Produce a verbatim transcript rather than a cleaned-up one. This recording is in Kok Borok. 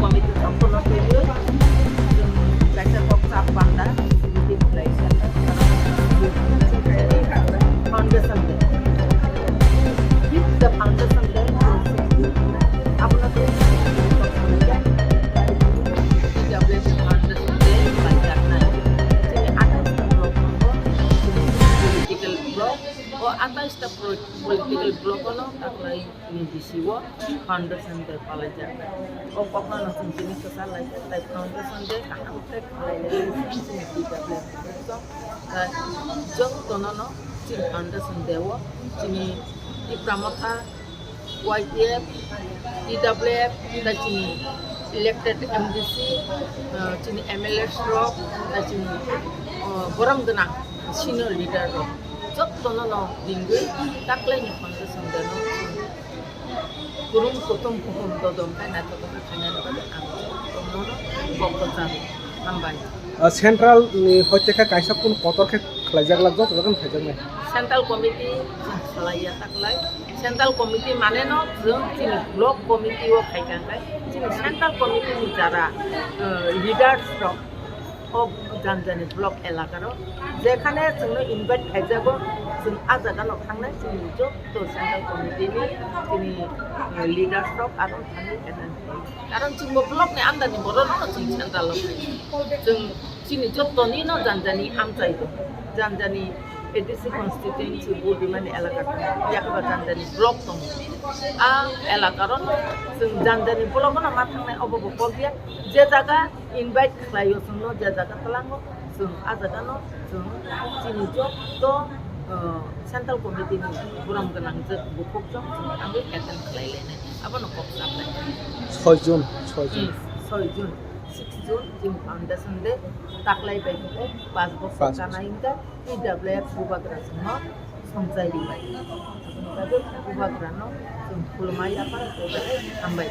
Committee jotono twiwi chwng kaisa kok chap panda meeting khlai kha. Foundation Day. Fifth the Foundation Day. Abono tei T W F Foundation Day khlaijaknai. Chini atais ta block tongo, chini political block. O atais ta pro-, political block ono taklai ni bisi o foundation day palaijak. O kokno no chwng tini kwchar lai kha, tai foundation day kaham khe khlai lai chini T W F. Jotono no chini foundation day o chini Tipra Motha, Y T F, T W F, tai chini elected M D C, uh, chini M L A rok, tai chini, uh, borom gwnang senior leader rok jotono no ringwi taklai ni foundation day no kurum kutum kutum dodom khai naithotok khe khainani bagwi ang jotono no kok kwcharo hambai. Ah, central ni hoite khe kaisa kun kotor khe khlaijak lak joto joto khe khaijaknai. Central committee chwng khlaiya taklai. Central committee mane no chwng chini block committee o khai kha khe chini central committee ni jara, uh, leaders rok o janjani block elaka rok jekhane chwngno invite khaijago, chwng a jaga no thangnai chini joto central committee ni chini, uh, leaders rok aro thangwi attend khlai. Karon chwngbo block ni under ni borok no chwng central o khai. Chwng chini joto ni no janjani amchai do. Janjani A D C constituency bo rimani elaka tongo. Yakaba janjani block tongo. A elaka ro no chwng janjani block no ma thangnai obo bo kok ya. Je jaga invite khlai o chwngno, je jaga twlango chwng a jaga no chwng chini joto, uh, central committee ni borom gwnang je bukhuk jok chwng thangwi attend khlai lainai. Abono kok saplai. Soi June, soi June. Hmm, soi June, six June, chini foundation day, taklai bai hwnkhe pas bosor Pas bosor. Kana hwnkhe T W F bubagra chwngno songchai rwbai. Aboni bagwi bubagrano chwng khulumai yapha hambai.